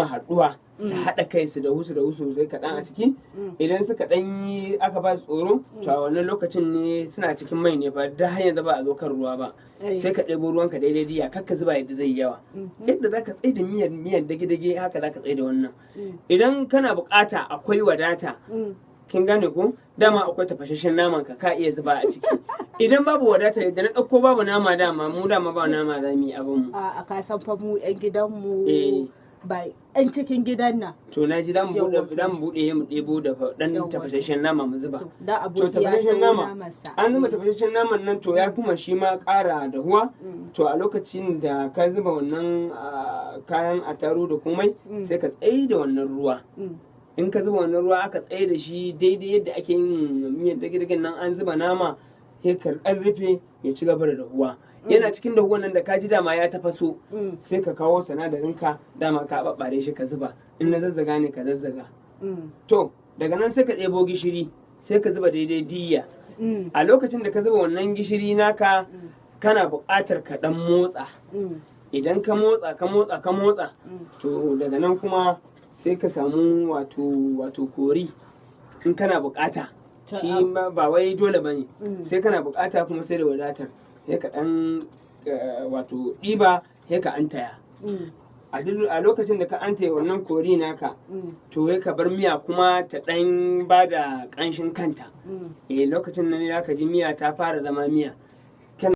Haɗuwa su haɗa kai su dahu, su dahu sosai kaɗan a ciki. Idan suka ɗan yi aka ba su tsoro, to a wannan lokacin ne suna cikin mai ne ba da har yanzu ba a zo kan ruwa ba. Sai ka ɗebo ruwanka daidai diya, kar ka zuba yadda zai yi yawa. Yadda za ka tsaye da miyar dage-dage, haka za ka tsaye da wannan. Idan kana buƙata, akwai wadata, kin gane ko, dama akwai tafashashen naman ka, ka iya zuba a ciki. Idan babu wadata, yadda na ɗauko babu nama, dama mu dama ba nama za mu yi abin mu. A ka san fa mu yan gidanmu ba yan cikin gidan nan. To na ji, za mu buɗe, za mu buɗe mu ɗebo da ɗan tafashashen nama mu zuba. Da to aboki ya tafashashen sayo nama namansa. An zuba tafashashen naman nan, to ya kuma shi ma ƙara dahuwa. To a lokacin da ka zuba wannan kayan ataru da komai, sai ka tsaye da wannan ruwa. In ka zuba wannan ruwa, aka tsaye da shi daidai yadda ake yin miyar dage-dagen nan, an zuba nama, sai ka ɗan rufe ya ci gaba da dahuwa. Yana cikin dahuwan nan da ka ji dama ya tafaso, sai ka kawo sinadarin ka, dama ka babbare shi, ka zuba. In na zazzaga ne, ka zazzaga. To daga nan sai ka ɗebo gishiri, sai ka zuba daidai diya. A lokacin da ka zuba wannan gishiri naka, kana buƙatar ka ɗan motsa. Idan ka motsa, ka motsa, ka motsa, to daga nan kuma sai ka samu wato curry in kana buƙata. Shi ma ba wai dole bane, sai kana buƙata kuma sai da wadatar, sai ka ɗan wato ɗiba, sai ka antaya. A lokacin da ka antaya wannan curry naka, to sai ka bar miya kuma ta ɗan ba da ƙanshin kanta. Eh, lokacin nan ne ka ji miya ta fara zama miya.